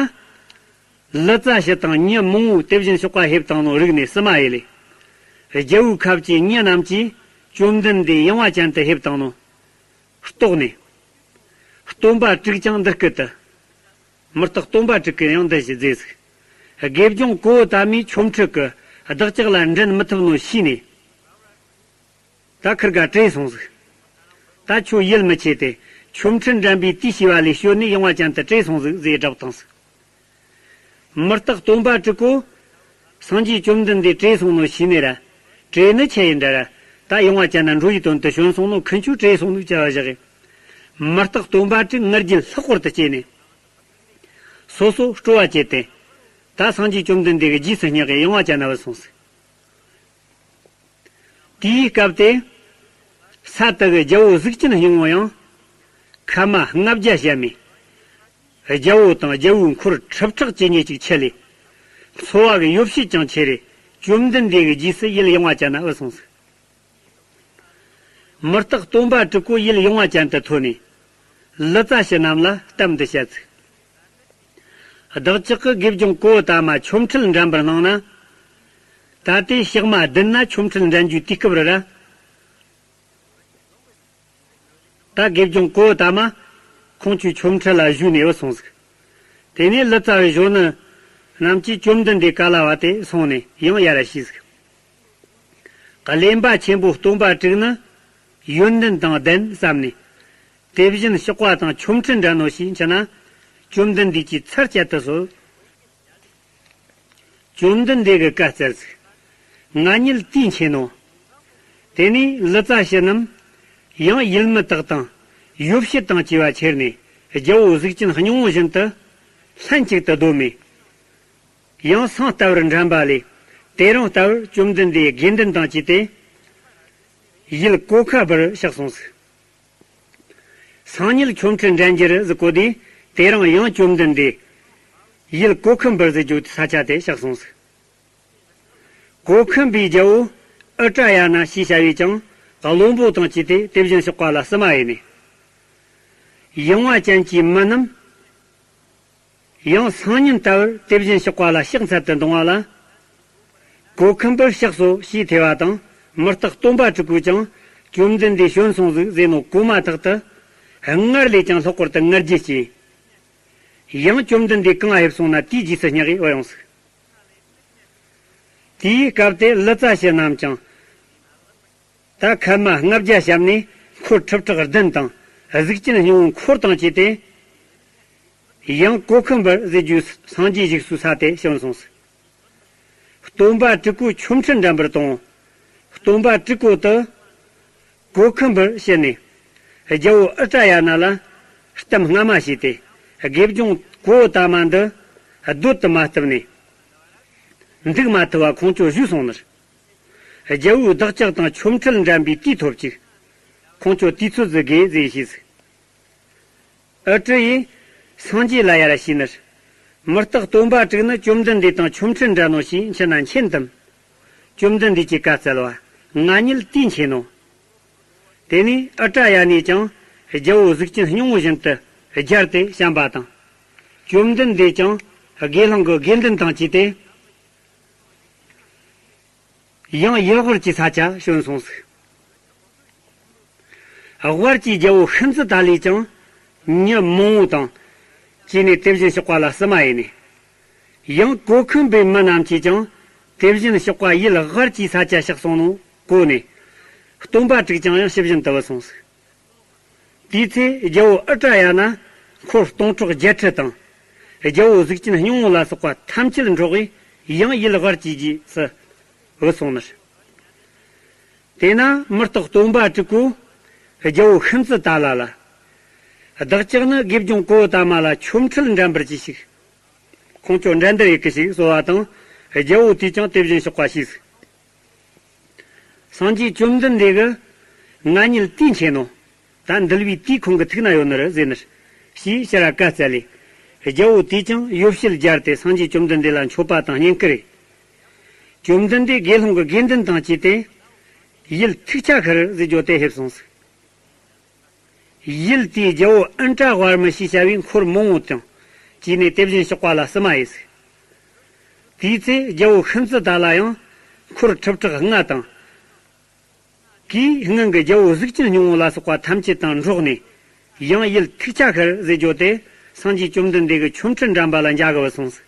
ལི་ཙ་བྱི་དང་མྱི་མང་པོ་དེ་བཞིན་གཤེགས་པ་ཕེབས་བཏང་ནོ་རིག་ནས་བསུ་མ་ཡེ་ལས། རྒྱལ་པོའི་ཁབ་ཀྱི་མྱི་རྣམས་ཀྱིས་བཅོམ་ལྡན་འདས་ཡངས་པ་ཅན་དུ་ཕེབས་བཏང་ནོ། རྟོགས་ནས། སྟོན་པ་དྲུག་ཀྱང་འདི་སྐད་དུ། མུ་སྟེགས་སྟོན་པ་དྲུག་གིས་ཡང་འདི་ཞེས་མཛད་ཟིག། དགེ་སྦྱོང་ཀོ་ཏ་མའི་ཆོ་འཕྲུལ་གྱིས་བདག་ཅག་ལ་འགྲན་མི་ཐུབ་ནོ་ཤེས་ནས། ད་ཁིར་ག་བྲོས་སོང་ཟིག། ད་ཁྱོད་ཡིད་མི་ཆེས་ཏེ། ཆོ་འཕྲུལ་འགྲན་པའི་དུས་བྱས་པ་ལས་བྱོན་ནས་ཡངས་པ་ཅན་དུ་བྲོས་སོང་ཟིག་ཟེར་བསྒྲགས་བཏང་ཟིག། མུ་སྟེགས་སྟོན་པ་དྲུག་པོ་སངས་རྒྱས་བཅོམ་ལྡན་འདས་བྲོས་སོང་ནོ་ཤེས་ནས་ར། བྲོས་ནི་ཆི་ཡིན་འདྲ་ར། ད་ཡངས་པ་ཅན་ན་འགྲོ་བའི་དོན་དུ་བྱོན་སོང་ནོ། ཁི་ཆོ་བྲོས་སོང་ནོ་བྱ་བ་བཞག་གི། མུ་སྟེགས་སྟོན་པ་དྲུག་ང་རྒྱལ་ལྷག་པར་དུ་སྐྱེས་ནས། སོ་སོ་སྤྲོ་བ་བསྐྱེད་དེ། ད་སངས་རྒྱས་བཅོམ་ལྡན་འདས་ཀྱི་རྗེས་སུ་བསྙེགས་ཀྱི་ཡངས་པ་ཅན་ན་བུད་སོང་ཟིག། དེའི་སྐབས་དེ། ས་དེ་གི་རྒྱལ་པོ་གཟུགས་ཅན་སྙིང་པོ་ཡང་། ཁལ་མ་ལྔ་བརྒྱ་བཤམས་མས། རྒྱལ་པོ་དང་རྒྱལ་པོའི་འཁོར་ཁྲི་ཕྲག་བཅུ་གཉིས་ཅིག་ཆེ་ལས། འཚོ་བ་གི་ཡོ་བྱད་ཀྱང་ཆེ་རེ། བཅོམ་ལྡན་འདས་ཀྱི་རྗེས་སུ་ཡུལ་ཡངས་པ་ཅན་ན་བུད་སོང་ཟིག། མུ་སྟེགས་སྟོན་པ་དྲུག་པོ་ཡུལ་ཡངས་པ་ཅན་དུ་ཐོན་ནས། ལི་ཙ་བྱི་རྣམས་ལ་གཏམ་འདི་བཤད་ཟིག། བདག་ཅག་གིས་དགེ་སྦྱོང་ཀོ་ཏ་མ་ཆོ་འཕྲུལ་འགྲན་པར་གནང་ན། ད་ལྟའི་ཞག་མ་བདུན་ན་ཆོ་འཕྲུལ་འགྲན་རྒྱུའི་དུས་སྐབས་རེད་ར། ད་དགེ་སྦྱོང་ཀོ་ཏ་མ་ཁོང་ཆོའི་ཆོ་འཕྲུལ་ལ་བཞུགས་ནས་བུད་སོང་ཟིག། དེ་ནས་ལི་ཙ་བའི་གཞོན་ནུ་རྣམས་ཀྱིས་བཅོམ་ལྡན་འདས་ག་ལ་བ་དེ་སོང་ནས་ཡང་ཡར་ཞུས་ཟིག། གླེན་པ་ཆེན་པོ་སྟོན་པ་དྲུག་ནི་ཡོན་ཏན་དང་ལྡན་བསམ་ནས། དེ་བཞིན་གཤེགས་པ་དང་ཆོ་འཕྲུལ་འགྲན་ནོ་ཞེས་མཆི་ན། བཅོམ་ལྡན་འདས་ཀྱིས་ཚར་བཅད་དུ་གསོལ། བཅོམ་ལྡན་འདས་ཀྱིས་བཀའ་སྩལ་ཟིག། ང་ཉིད་དུས་མཁྱེན་ནོ། དེ་ནས་ལི་ཙ་བྱི་རྣམས་ཡང་ཡུལ་མི་དག་དང་ཡོ་བྱད་དང་བཅས་པ་ཁྱེར་ནས། རྒྱལ་པོ་གཟུགས་ཅན་སྙིང་པོ་བཞིན་དུ་ལྷན་ཅིག་ཏུ་སྡོད་མས། ཡང་སང་ལྟ་བུར་འགྲན་པ་ལས། དེ་རིང་ལྟ་བུར་བཅོམ་ལྡན་འདས་དགེ་འདུན་དང་བཅས་ཏེ། ཡུལ་ཀོ་ཁ་འབུར་གཤེགས་སོང་ཟིག། སང་ཉིན་ཆོ་འཕྲུལ་འགྲན་རྒྱུར་ཟེར་གོ་དུས། དེ་རིང་ཡང་བཅོམ་ལྡན་འདས་ཡུལ་ཀོ་ཁུམ་འབུར་ཟེར་རྒྱུ་ས་ཆ་དེ་གཤེགས་སོང་ཟིག། ཀོ་ཁུམ་པའི་རྒྱལ་པོ་ཨུ་ཏྲ་ཡ་ན་ཞེས་བྱ་བས་ཀྱང་བློན་པོ་དང་བཅས་ཏེ་དེ་བཞིན་གཤེགས་པ་ལ་བསུ་མ་ཡིན་ནས། ཡངས་པ་ཅན་གྱི་མི་རྣམས། ཡང་སང་ཉིན་ལྟ་བུར་དེ་བཞིན་གཤེགས་པ་ལ་ཕྱག་འཚལ་དུ་འདོང་བ་ལ། ཀོ་ཁུམ་པར་གཤེགས་སོ་ཞེས་ཐོས་པ་དང་། མུ་སྟེགས་སྟོན་པ་དྲུག་པོས་ཀྱང་བཅོམ་ལྡན་འདས་བྱོན་སོང་ཟིག་ཟེར་ནོ་གོ་མ་ཐག་ཏུ། སྔར་ལས་ཀྱང་ལྷག་པར་དུ་ང་རྒྱལ་སྐྱེས། ཡང་བཅོམ་ལྡན་འདས་གང་ཕེབས་སོང་ན་དེའི་རྗེས་སུ་བསྙེགས་ཡོང་ཟིག། དེའི་སྐབས་དེ་ལི་ཙ་བྱི་རྣམས་ཀྱང་། ད་ཁལ་མ་ལྔ་བརྒྱ་བཤམས་ནས་འཁོར་ཁྲི་ཕྲག་བདུན་དང་གཟུགས་ཅན་སྙིང་པོ་འཁོར་དང་བཅས་ཏེ། ཡང་ཀོ་ཁུམ་པར་ཟེར་རྒྱུའི་སངས་རྒྱས་བཞུགས་སའི་ས་དེ་བྱོན་སོང་ཟིག། སྟོན་པ་དྲུག་པོ་ཆོ་འཕྲུལ་འགྲན་པར་དང་། སྟོན་པ་དྲུག་པོ་དེ་ཀོ་ཁུམ་པར་བྱོན་ནས། རྒྱལ་པོ་ཨུ་ཏྲ་ཡ་ན་ལ་གཏམ་སྔ་མ་བྱས་ཏེ། དགེ་སྦྱོང་ཀོ་ཏ་མ་འདི་སྡོད་དུ་མ་བཏུབ་ནས། འདུག་མ་ཐུབ་པ་ཁོང་ཁྱོ་བཞུད་སོང་ནས། རྒྱལ་པོས་བདག་ཅག་དང་ཆོ་འཕྲུལ་འགྲན་པའི་དུས་ཐོབ་ཅིག། ཁོང་ཁྱོ་དུས་ཚོད་ཟིག་དགོས་ཟེར་ཞུས་ཟིག། ཨུ་ཏྲ་ཡིས་སངས་རྒྱས་ལ་ཡར་ཞུས་ནས། མུ་སྟེགས་སྟོན་པ་དྲུག་ནི་བཅོམ་ལྡན་འདས་དང་ཆོ་འཕྲུལ་འགྲན་ནོ་ཞེས་མཆི་ན་མཁྱེན་ཏམ། བཅོམ་ལྡན་འདས་ཀྱིས་བཀའ་སྩལ་བ། ང་ཉིད་དུས་མཁྱེན་ནོ། དེ་ནས་ཨུ་ཏྲ་ཡ་ནས་ཀྱང་རྒྱལ་པོ་གཟུགས་ཅན་སྙིང་པོ་བཞིན་དུ་སྦྱར་ཏེ་བཤམས་པ་དང་། བཅོམ་ལྡན་འདས་ཀྱང་དགེ་སློང་གི་དགེ་འདུན་དང་བཅས་ཏེ། ཡང་ཡུལ་དབུས་ཀྱི་ས་ཆ་བྱོན་སོང་ཟིག། དབུས་ཀྱི་རྒྱལ་པོ་ཤུན་ཙི་ཏ་ལས་ཀྱང་མྱི་མང་པོ་དང་བཅས་ནས་དེ་བཞིན་གཤེགས་པ་ལ་བསུ་མ་ཡིན་ནས། ཡང་ཀོ་ཁུམ་པའི་མི་རྣམས་ཀྱིས་ཀྱང་དེ་བཞིན་གཤེགས་པ་ཡུལ་དབུས་ཀྱི་ས་ཆ་གཤེགས་སོང་ནོ་གོ་ནས། སྟོན་པ་དྲུག་ཀྱང་ཡང་ཕྱི་བཞིན་དུ་བུད་སོང་ཟིག། དེའི་ཚེ་རྒྱལ་པོ་ཨུ་ཏྲ་ཡ་ན་འཁོར་སྟོང་ཕྲག་བརྒྱད་ཁྲི་དང་། རྒྱལ་པོ་གཟུགས་ཅན་སྙིང་པོ་ལ་སོགས་པ་ཐམས་ཅད་འགྲོགས་པས་ཡང་ཡུལ་དབུས་ཀྱི་རྗེས་སུ་བུད་སོང་ནས། དེས་ན་མུ་སྟེགས་སྟོན་པ་དྲུག་པོས་རྒྱལ་པོ་ཤུན་ཙི་ཏ་ལ་ལ། བདག་ཅག་ནི་དགེ་སྦྱོང་ཀོ་ཏ་མ་ལ་ཆོ་འཕྲུལ་འགྲན་པར་གྱིས་ཤིག། ཁོང་ཁྱོ་འགྲན་བསྡུར་ཡེད་གི་ཞིག་གསོལ་བ་དང་། རྒྱལ་པོ་དེས་ཀྱང་དེ་བཞིན་གཤེགས་པ་ཞུས་ཟིག། སངས་རྒྱས་བཅོམ་ལྡན་འདས་ཀྱིས་ང་ཉིད་དུས་མཁྱེན་ནོ། ད་འདུལ་བའི་དུས་ཁོང་གི་ཐུགས་ན་ཡོད་ནི་རེད་ཟེར་ནས། ཞེས་ཕྱིར་བཀའ་སྩལ་ལས། རྒྱལ་པོ་དེས་ཀྱང་ཡོ་བྱད་སྦྱར་ཏེ་སངས་རྒྱས་བཅོམ་ལྡན་འདས་ལ་མཆོད་པ་དང་བསྙེན་བཀུར་རེ། བཅོམ་ལྡན་འདས་དགེ་སློང་གི་དགེ་འདུན་དང་བཅས་ཏེ། ཡུལ་ཐུག་ཆ་ཁར་ཟེར་རྒྱུ་དེ་ཕེབས་སོང་ཟིག། ཡུལ་དེའི་རྒྱལ་པོ་ཨིན་ཏྲ་ཝར་མ་ཞེས་བྱ་བའི་འཁོར་མང་པོ་དང་བཅས་ནས་དེ་བཞིན་གཤེགས་པ་ལ་བསུ་མ་ཡིན་ཟིག། དེའི་ཚེ་རྒྱལ་པོ་ཤུན་ཙི་ཏ་ལ་ཡང་འཁོར་ཁྲི་ཕྲག་ལྔ་དང་། གིས་སྔོན་གྱི་རྒྱལ་པོ་གཟུགས་ཅན་སྙིང་པོ་ལ་སོགས་པ་ཐམས་ཅད་དང་འགྲོགས་ནས། ཡང་ཡུལ་ཐུག་ཆ་ཁར་ཟེར་རྒྱུ་དེ་ སངས་རྒྱས་བཅོམ་ལྡན་འདས་ཀྱི་ཆོ་འཕྲུལ་འགྲན་པ་ལ་འཇའ་གི་བུད་སོང་ཟིག།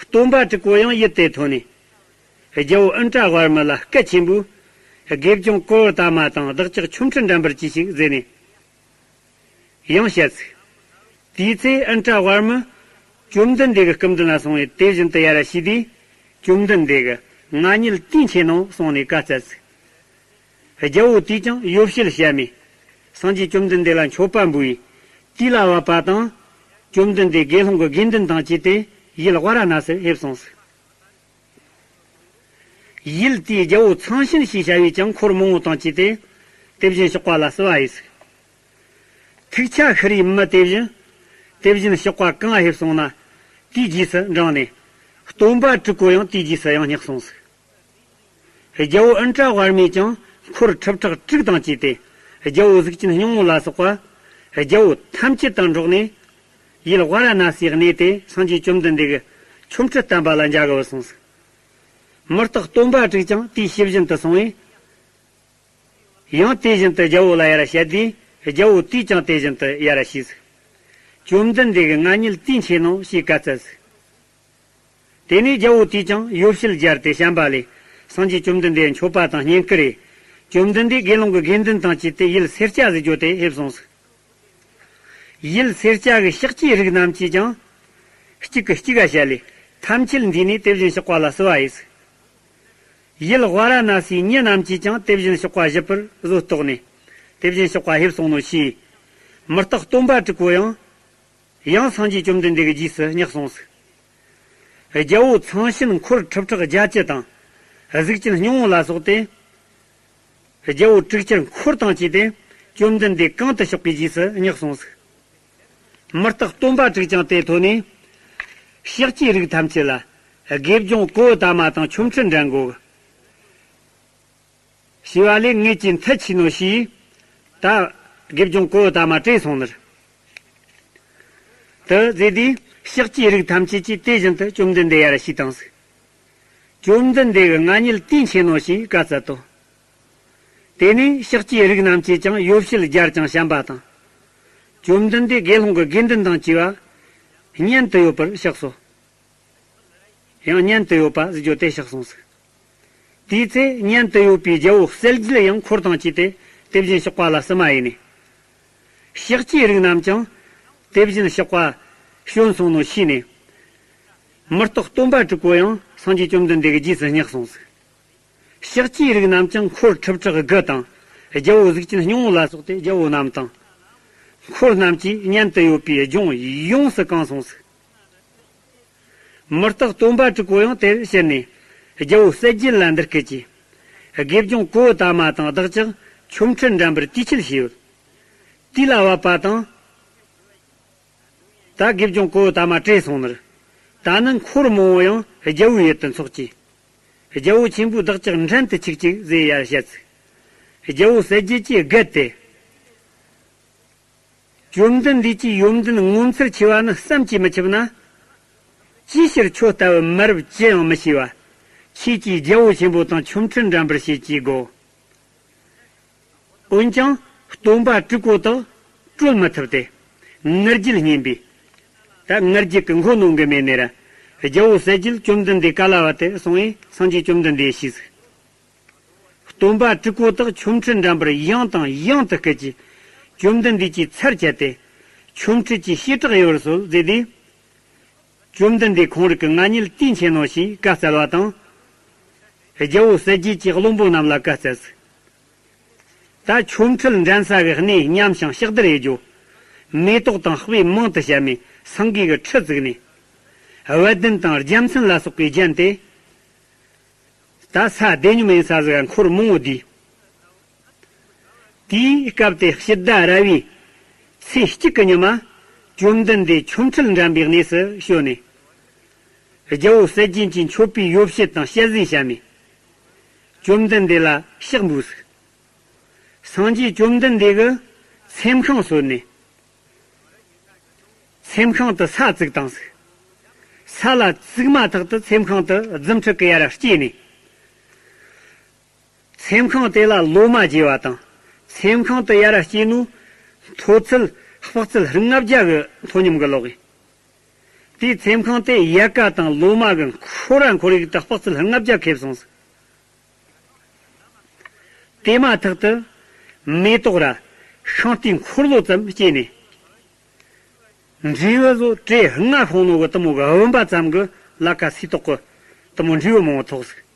སྟོན་པ་དྲུག་པོ་ཡང་ཡུལ་དེར་ཐོན་ནས། རྒྱལ་པོ་ཨིནྡྲ་ཝརྨ་ལ་སྐད་ཆེན་པོས། དགེ་སྦྱོང་ཀོ་ཏ་མ་དང་བདག་ཅག་ཆོ་འཕྲུལ་འགྲན་པར་གྱིས་ཤིག་ཟེར་ནས། ཡང་བཤད་ཟིག། དེའི་ཚེ་ཨིནྡྲ་ཝརྨ། བཅོམ་ལྡན་འདས་ཀྱི་སྐུ་མདུན་ལ་སོང་བས་དེ་བཞིན་དུ་ཡར་ཞུས་ཏེ། བཅོམ་ལྡན་འདས་ཀྱིས་ང་ཉིད་དུས་མཁྱེན་ནོ་གསུངས་ནས་བཀའ་སྩལ་ཟིག། རྒྱལ་པོ་དེས་ཀྱང་ཡོ་བྱད་བཤམས་ནས། སངས་རྒྱས་བཅོམ་ལྡན་འདས་ལ་མཆོད་པ་འབུལ་བས། དུས་ལ་བབ་པ་དང་། བཅོམ་ལྡན་འདས་དགེ་སློང་གི་དགེ་འདུན་དང་བཅས་ཏེ་ཡུལ་ཝཱ་ར་ཎ་སིར་ཕེབས་སོང་ཟིག། ཡུལ་དེའི་རྒྱལ་པོ་ཚངས་ཞིན་ཞེས་བྱ་བས་ཀྱང་འཁོར་མང་པོ་དང་བཅས་ཏེ། དེ་བཞིན་གཤེགས་པ་ལ་བསུ་བ་ཡིས་ཟིག། ཐུགས་ཆ་ཤི་རིའི་མི་དེ་བཞིན། དེ་བཞིན་གཤེགས་པ་གང་ཕེབས་སོང་ན། དེའི་རྗེས་སུ་འབྲངས་ནས། སྟོན་པ་དྲུག་པོ་ཡང་དེའི་རྗེས་སུ་ཡང་བསྙེགས་སོང་ཟིག། རྒྱལ་པོ་ཨིནྡྲ་ཝརྨས་ཀྱང་འཁོར་ཁྲི་ཕྲག་དྲུག་དང་བཅས་ཏེ། རྒྱལ་པོ་གཟུགས་ཅན་སྙིང་པོ་ལ་སོགས་པ། རྒྱལ་པོ་ཐམས་ཅད་དང་འགྲོགས་ནས། ཡུལ་ཝཱ་ར་ཎ་སིའི་གནས་དེ་སངས་རྒྱས་བཅོམ་ལྡན་འདས་ཀྱི་ཆོ་འཕྲུལ་བསྟན་པ་ལ་འཇའ་གི་བུད་སོང་ཟིག། མི་རྟག་སྟོན་པ་དྲུག་ཀྱང་དེའི་ཕྱི་བཞིན་དུ་སོང་བས། ཡང་དེ་བཞིན་དུ་རྒྱལ་པོ་ལ་ཡར་བཤད་དུས། རྒྱལ་པོ་དེས་ཀྱང་དེ་བཞིན་དུ་ཡར་ཞུས་ཟིག། བཅོམ་ལྡན་འདས་ཀྱིས་ང་ཉིད་དུས་མཁྱེན་ནོ་ཞེས་བཀའ་སྩལ་ཟིག། དེ་ནས་རྒྱལ་པོ་དེས་ཀྱང་ཡོ་བྱད་སྦྱར་ཏེ་བཤམས་པ་ལས། སངས་རྒྱས་བཅོམ་ལྡན་འདས་མཆོད་པ་དང་བསྙེན་བཀུར་རེ། བཅོམ་ལྡན་འདས་དགེ་སློང་གི་དགེ་འདུན་དང་བཅས་ཏེ་ཡུལ་སེར་སྐྱ་ཟེར་རྒྱུ་དེར་ཕེབས་སོང་ཟིག། ཡུལ་སེར་སྐྱ་གི་ཤཱཀྱའི་རིགས་རྣམས་ཀྱིས་ཀྱང་། གཅིག་གིས་གཅིག་ག་བཤད་ལས་ཐམས་ཅད་འདུས་ནས་དེ་བཞིན་གཤེགས་པ་ལ་བསུ་བ་ཡིས་ཟིག། ཡུལ་ཝཱ་ར་ཎ་སིའི་མྱི་རྣམས་ཀྱིས་ཀྱང་དེ་བཞིན་གཤེགས་པ་བཞུགས་པར་བཟོད་བཏོགས་ནས། དེ་བཞིན་གཤེགས་པ་ཕེབས་སོང་ནོ་ཞུས། མི་རྟག་སྟོན་པ་དྲུག་པོ་ཡང་། ཡང་སངས་རྒྱས་བཅོམ་ལྡན་འདས་ཀྱི་རྗེས་སུ་བསྙེགས་སོང་ཟིག། རྒྱལ་པོ་ཚངས་ཞིན་འཁོར་ཁྲི་ཕྲག་བརྒྱད་ཅུ་དང་། གཟུགས་ཅན་སྙིང་པོ་ལ་སོགས་ཏེ། རྒྱལ་པོ་དྲུག་ཅུ་འཁོར་དང་བཅས་ཏེ། བཅོམ་ལྡན་འདས་གང་དུ་གཤེགས་པའི་རྗེས་སུ་བསྙེགས་སོང་ཟིག། མི་རྟག་སྟོན་པ་དྲུག་ཀྱང་དེར་ཐོན་ནས། ཤཱཀྱའི་རིགས་ཐམས་ཅད་ལ། དགེ་སྦྱོང་ཀོ་ཏ་མ་དང་ཆོ་འཕྲུལ་འགྲན་དགོས། ཞེས་པ་ལས་ངེད་ཀྱིས་མཐུ་ཆེ་ནོ་ཞུས། ད་དགེ་སྦྱོང་ཀོ་ཏ་མ་བྲོས་སོང་ནི་རེད། དེ་ཟེར་དུས་ཤཱཀྱའི་རིགས་ཐམས་ཅད་ཀྱིས་དེ་བཞིན་དུ་བཅོམ་ལྡན་འདས་ཡར་ཞུས་བཏང་ཟིག། བཅོམ་ལྡན་འདས་ཀྱིས་ང་ཉིད་དུས་མཁྱེན་ནོ་ཞེས་བཀའ་སྩལ་ཏོ། དེ་ནས་ཤཱཀྱའི་རིགས་རྣམས་ཀྱིས་ཀྱང་ཡོ་བྱད་སྦྱར་ཀྱང་བཤམས་པ་དང་། བཅོམ་ལྡན་འདས་དགེ་སློང་གི་དགེ་འདུན་དང་བཅས་པ། མཉན་དུ་ཡོད་པར་གཤེགས་སོ། ཡང་མཉན་དུ་ཡོད་པ་ཟེར་རྒྱུ་དེར་གཤེགས་སོང་ཟིག། དེའི་ཚེ་མཉན་དུ་ཡོད་པའི་རྒྱལ་པོ་གསལ་རྒྱལ་ཡང་འཁོར་དང་བཅས་ཏེ་དེ་བཞིན་གཤེགས་པ་ལ་བསུ་མ་ཡིས་ནས། ཤཱཀྱའི་རིགས་རྣམས་ཀྱང་དེ་བཞིན་གཤེགས་པ་བྱོན་སོང་ནོ་ཤེས་ནས། མི་རྟག་སྟོན་པ་དྲུག་པོ་ཡང་སངས་རྒྱས་བཅོམ་ལྡན་འདས་ཀྱི་རྗེས་སུ་བསྙེགས་སོང་ཟིག། ཤཱཀྱའི་རིགས་རྣམས་ཀྱང་འཁོར་ཁྲི་ཕྲག་དགུ་དང་། རྒྱལ་པོ་གཟུགས་ཅན་སྙིང་པོ་ལ་སོགས་ཏེ་རྒྱལ་པོ་རྣམས་དང་། འཁོར་རྣམས་ཀྱིས་མཉན་དུ་ཡོད་པའི་ལྗོངས་ཡོངས་སུ་གང་སོང་ཟིག། མི་རྟག་སྟོན་པ་དྲུག་པོ་ཡང་དེར་ཕྱིན་ནས། རྒྱལ་པོ་གསལ་རྒྱལ་ལ་འདི་སྐད་ཅེས། དགེ་སྦྱོང་ཀོ་ཏ་མ་དང་བདག་ཅག་ཆོ་འཕྲུལ་འགྲན་པར་དུས་ཆད་བྱས་ཡོད། དུས་ལ་བབ་པ་དང་། ད་དགེ་སྦྱོང་ཀོ་ཏ་མ་བྲོས་སོང་ནི་རེད། ད་ནི་འཁོར་མང་པོ་ཡང་རྒྱལ་པོའི་ཡུལ་དུ་འཚོགས་ཀྱིས། རྒྱལ་པོ་ཆེན་པོས་བདག་ཅག་འགྲན་དུ་འཁྲིད་ཅིག་ཟེར་ཡར་བཤད་ཟིག། རྒྱལ་པོ་གསལ་རྒྱལ་གྱིས་བརྒལ་ཏེ། བཅོམ་ལྡན་འདས་ཀྱིས་ཡོན་ཏན་ངོ་མཚར་ཆེ་བ་ནི་བསམ་གྱིས་མི་ཁྱབ་ན། ཅིའི་ཕྱིར་ཁྱོད་ལྟ་བུའི་མི་རབས་ཅི་ཡང་མི་ཤེས་པ། ཁྱེད་ཀྱིས་རྒྱལ་པོ་ཆེན་པོ་དང་ཆོ་འཕྲུལ་འགྲན་པར་བྱེད་ཅེས་བསྒོ། འོན་ཀྱང་སྟོན་པ་དྲུག་པོ་དག་བཀྲོལ་མི་ཐུབ་སྟེ། ང་རྒྱལ་བསྙེམས་པས། ད་ང་རྒྱལ་གྱིས་མགོ་གནོན་གྱི་མེད་ནས་ར། རྒྱལ་པོ་གསལ་རྒྱལ་བཅོམ་ལྡན་འདས་ག་ལ་བ་དེར་སོང་བས་སངས་རྒྱས་བཅོམ་ལྡན་འདས་ཞུས་ཟིག། སྟོན་པ་དྲུག་པོ་དག་ཆོ་འཕྲུལ་འགྲན་པར་ཡང་དང་ཡང་དུ་བསྐུལ་གྱིས། བཅོམ་ལྡན་འདས་ཀྱིས་ཚར་བཅད་དེ། ཆོ་འཕྲུལ་གྱི་བྱེ་བྲག་ཡོད་པར་གསོལ་ཟེར་ཏེ། བཅོམ་ལྡན་འདས་ཁོང་རང་གིས་ང་ཉིད་དུས་མཁྱེན་ནོ་ཞེས་བཀའ་སྩལ་བ་དང་། རྒྱལ་པོ་གསལ་རྒྱལ་གྱིས་བློན་པོ་རྣམས་ལ་བཀའ་སྩལ་ཟིག། ད་ཆོ་འཕྲུལ་འགྲན་ས་གི་གནས་མཉམ་ཞིང་ཕྱག་བདར་ཡེད་རྒྱུ། མེ་ཏོག་དང་དཔེ་མང་དུ་བཤམས་ནས་སེང་གེ་གི་ཁྲི་བཙུགས་ནས། བ་དན་དང་རྒྱལ་མཚན་ལ་སོགས་པས་བརྒྱན་ཏེ། ད་ས་བདེ་སྙོམས་ཡིན་ས་ཟིག་ག་འཁོར་མང་པོ་འདུས། དེའི་སྐབས་དེར་དཔྱིད་ཟླ་ར་བའི་ཚེས་གཅིག་གི་ཉི་མ། བཅོམ་ལྡན་འདས་ཆོ་འཕྲུལ་འགྲན་པའི་གནས་སུ་བྱོན་ནས། རྒྱལ་པོ་གསལ་རྒྱལ་གྱིས་མཆོད་པའི་ཡོ་བྱད་དང་ཞལ་ཟས་བཤམས་ནས། བཅོམ་ལྡན་འདས་ལ་ཕྱག་འབུལ་ཟིག། སངས་རྒྱས་བཅོམ་ལྡན་འདས་ཀྱིས་ཚེམས་ཤིང་བཟོས་ནས། ཚེམས་ཤིང་དུ་ས་བཙུགས་བཏང་ཟིག། ས་ལ་བཙུགས་མ་ཐག་ཏུ་ཚེམས་ཤིང་དུ་རྫུ་འཕྲུལ་གྱིས་ཡར་སྐྱེས་ནས། ཚེམས་ཤིང་དེ་ལ་ལོ་མ་རྒྱས་པ་དང་། ཚེམས་ཤིང་དུ་ཡར་སྐྱེས་ནོ། མཐོ་ཚད་ དཔག་ཚད་ལྔ་བརྒྱ་གི་མཐོ་སྙོམས་ཀྱི་ལོག་གི། དེའི་ཚེམས་ཁང་དེ་ཡལ་ག་དང་ལོ་མ་གི་འཁོར་ར་འཁོར་ཡུག་ཏུ་དཔག་ཚད་ལྔ་བརྒྱ་ཁེབས་སོང་ཟིག། དེ་མ་ཐག་ཏུ་མེ་ཏོག་ར་ཤིང་རྟའི་འཁོར་ལོ་ཙམ་སྐྱེས་ནས། འབྲས་བུ་བཟོ་བྲེ་ལྔ་ཤོང་ནོ་གི་དུ་མོ་གི་བུམ་པ་ཙམ་གི་ལ་ཀ་སིལ་ཏོག་གི་དུ་མོ་འབྲས་བུ་མང་བོ་ཐོགས་ཟིག།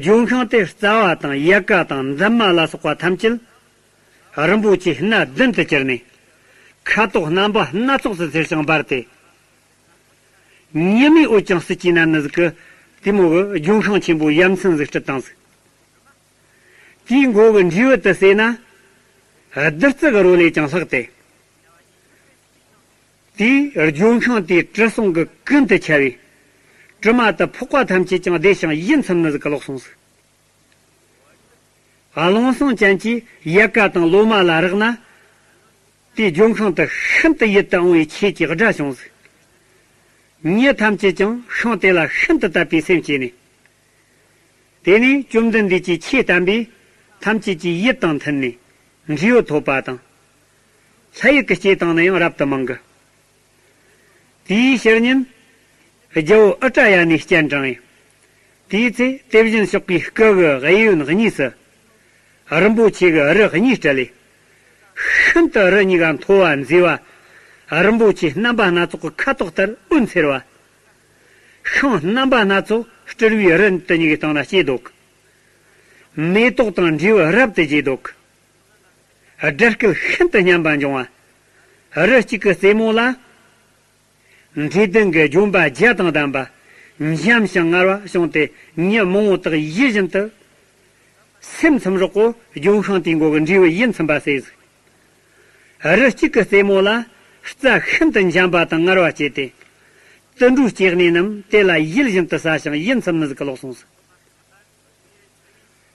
ལྗོན་ཤིང་དེ་རྩ་བ་དང་ཡལ་ག་དང་འདབ་མ་ལ་སོགས་པ་ཐམས་ཅད་རིན་པོ་ཆེ་སྣ་བདུན་དུ་གྱུར་ནས། ཁ་དོག་རྣམ་པ་སྣ་ཚོགས་སུ་འཚེར་ཞིང་འབར་ཏེ། ཉི་མའི་འོད་ཀྱང་སྲིད་ཀྱི་ནམ་ནི་ཟིག་གི་དེ་མོ་གི་ལྗོན་ཤིང་ཆེན་པོ་ཡ་མཚན་ཟིག་སྤྲུལ་བཏང་ཟིག། དེའི་མགོ་གི་འབྲས་བུ་དེ་ཟོས་ན། བདུད་རྩི་གི་རོ་ལས་ཀྱང་ལྷག་སྟེ། དེའི་ལྗོན་ཤིང་དེའི་དྲི་བསུང་གིས་ཀུན་ཏུ་ཁྱབ་པས། དྲི་མ་དེ་ཕོག་པ་ཐམས་ཅད་ཀྱང་བདེ་ཞིང་ཡིད་ཚིམ་ནི་ཟིག་གི་ལོག་སོང་ཟིག། ཀླུང་སྲིན་ཅན་གྱིས་ཡལ་ག་དང་ལོ་མ་ལ་རེག་ན། དེའི་ལྗོན་ཤིང་དེ་ཤིན་ཏུ་ཡིད་དུ་འོང་བའི་ཆོས་ཀྱི་སྒྲ་བྱུང་ཟིག། མྱི་ཐམས་ཅད་ཀྱང་ཤིང་དེ་ལ་ཤིན་ཏུ་དད་པའི་སེམས་སྐྱེས་ནས། དེ་ནས་བཅོམ་ལྡན་འདས་ཀྱིས་ཆོས་བསྟན་པས་ཐམས་ཅད་ཀྱི་ཡིད་དང་མཐུན་ནས་འབྲས་བུ་ཐོབ་པ་དང་། ལྷ་ཡུལ་གྱི་སྐྱེས་བཏང་ནི་ཡང་རབ་ཏུ་མང་གི། དེའི་ཕྱི་ཉིན། རྒྱལ་པོ་ཨུ་ཏྲ་ཡ་ནས་སྤྱན་དྲངས་ཡིན། དེའི་ཚེ་དེ་བཞིན་གཤེགས་པའི་སྐུ་གི་གཡས་གཡོན་གཉིས་སུ། རིན་པོ་ཆེ་གི་རི་གཉིས་སྤྲད་ལས། ཤིན་ཏུ་རི་གཉིས་ཀ་མཐོ་བ་མཛེས་པ། རིན་པོ་ཆེ་རྣམ་པ་སྣ་ཚོགས་ཀྱི་ཁ་དོག་ལྟར་འོད་འཚེར་བ། ཤིང་རྣམ་པ་སྣ་ཚོགས་སྤྲུལ་བའི་རི་དེ་གཉིས་ཀྱི་སྟེང་ན་སྐྱེས་འདུག། མེ་ཏོག་དང་འབྲས་བུ་རབ་ཏུ་རྒྱས་འདུག། སྒྲ་སྐད་ཤིན་ཏུ་སྙན་པ་འབྱུང་བ། རི་གཅིག་གི་རྩེ་མོ་ལ། འབྲས་ལྡན་གྱི་ལྗོན་པ་བརྒྱ་དང་ལྡན་པ། འཇམ་ཞིང་མངར་བ་བྱུང་སྟེ་མྱི་མང་བོ་དག་ཡིད་བཞིན་དུ། སེམས་ཚིམ་རོགས་གོ་ལྗོན་ཤིང་དེའི་མགོ་གི་འབྲས་བུ་ཡིད་ཚིམ་པ་ཟོས་ཟིག། རི་གཅིག་གི་རྩེ་མོ་ལ་རྩྭ་ཤིན་ཏུ་འཇམ་པ་དང་མངར་བ་སྐྱེས་ཏེ། དུད་འགྲོའི་སྐྱེ་གནས་རྣམས་དེ་ལ་ཡིད་བཞིན་དུ་ཟ་ཞིང་ཡིད་ཚིམ་ནི་ཟིག་གི་ལོག་སོང་ཟིག།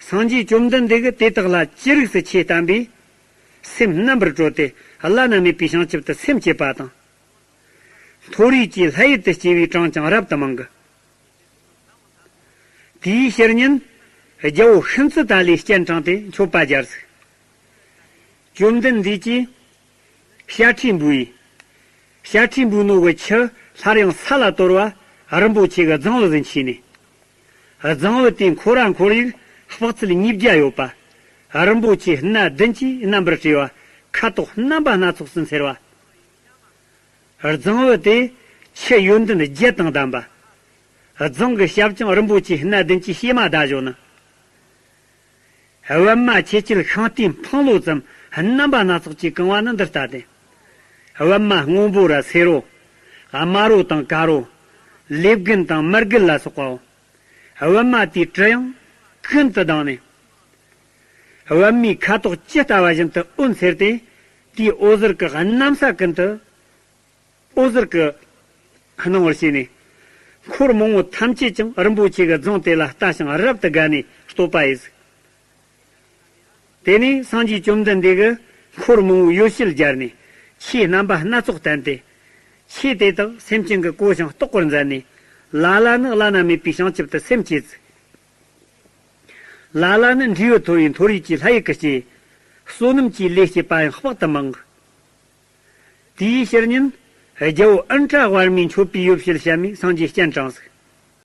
སངས་རྒྱས་བཅོམ་ལྡན་འདས་ཀྱིས་དེ་དག་ལ་ཅི་རིགས་སུ་ཆོས་བསྟན་པས། སེམས་རྣམ་པར་གྲོལ་ཏེ་བླ་ན་མེད་པའི་བྱང་ཆུབ་ཏུ་སེམས་བསྐྱེད་པ་དང་། མཐོ་རིས་ཀྱི་ལྷ་ཡུལ་དུ་སྐྱེ་བའི་གྲངས་ཀྱང་རབ་ཏུ་མང་གི། དེའི་ཕྱི་ཉིན། རྒྱལ་པོ་ཤིན་ཙི་ཏ་ལས་སྤྱན་དྲངས་ཏེ་མཆོད་པ་སྦྱར་ཟིག། བཅོམ་ལྡན་འདས་ཀྱིས། བྱ་ཁྲའི་འབུའི། བྱ་ཁྲའི་འབུའི་ནོར་བུ་ཆུ་སླར་ཡང་ས་ལ་གཏོར་བ་རིན་པོ་ཆེ་གི་རྫིང་བུ་ཟིན་ཆས་ནས། རྫིང་བུ་དེའི་འཁོར་ར་འཁོར་ཡུག་དཔག་ཚད་ཉིས་བརྒྱ་ཡོད་པ། རིན་པོ་ཆེ་སྣ་བདུན་གྱིས་རྣམ་པར་སྤྲས་པ། ཁ་དོག་རྣམ་པ་སྣ་ཚོགས་སུ་འཚེར་བ། རྫིང་བུ་དེ་ཆུ་ཡོན་ཏན་བརྒྱད་དང་ལྡན་པ། རྫིང་གི་ཞབས་ཀྱང་རིན་པོ་ཆེ་སྣ་བདུན་གྱིས་ཕྱེ་མ་བརྡབས་བཞག་ནི། པདྨ་ཆེ་ཁྱད་ཤིང་རྟའི་འཕང་ལོ་ཙམ་རྣམ་པ་སྣ་ཚོགས་ཀྱིས་གང་བ་ནི་འདི་ལྟ་སྟེ། པདྨ་སྔོན་པོ་ར་སེར་པོ། དམར་པོ་དང་དཀར་པོ། ལེབ་རྒན་དང་མར་རྒན་ལ་སོགས་པའོ། པདྨ་དེའི་དྲི་ཡང་ཀུན་ཏུ་ལྡང་ནས། པདྨའི་ཁ་དོག་ཇི་ལྟ་བ་བཞིན་དུ་འོད་འཚེར་ཏེ། དེའི་འོད་ཟེར་གྱིས་གནམ་ས་ཀུན་ཏུ། འོད་ཟེར་གྱིས་སྣང་བར་བྱས་ནས། འཁོར་མང་པོ་ཐམས་ཅད་ཀྱང་རིན་པོ་ཆེ་གི་རྫིང་དེ་ལ་ལྟ་ཞིང་རབ་ཏུ་དགའ་ནས་བསྟོད་པ་ཡི་ཟིག། དེ་ནས་སངས་རྒྱས་བཅོམ་ལྡན་འདས་ཀྱིས་འཁོར་མང་པོའི་ཡོ་བྱད་སྦྱར་ནས་ཆོས་རྣམ་པ་སྣ་ཚོགས་བསྟན་ཏེ། ཆོས་དེ་དག་སེམས་ཅན་གྱིས་གོ་ཞིང་རྟོགས་པར་མཛད་ནས། ལ་ལ་ནི་བླ་ན་མེད་པའི་བྱང་ཆུབ་ཏུ་སེམས་བསྐྱེད་ཟིག། ལ་ལ་ནི་འབྲས་བུ་མཐོ་བའི་མཐོ་རིས་ཀྱི་ལྷ་ཡུལ་གྱི་སྐྱེ། བསོད་ནམས་ཀྱི་ལས་བྱེད་པ་ཡང་དཔག་ཏུ་མང་གི། དེའི་ཕྱིར་ཉིན། རྒྱལ་པོ་ཨིནྡྲ་བརྨས་མཆོད་པའི་ཡོ་བྱད་བཤམས་ནས་སངས་རྒྱས་སྤྱན་དྲངས་ཟིག།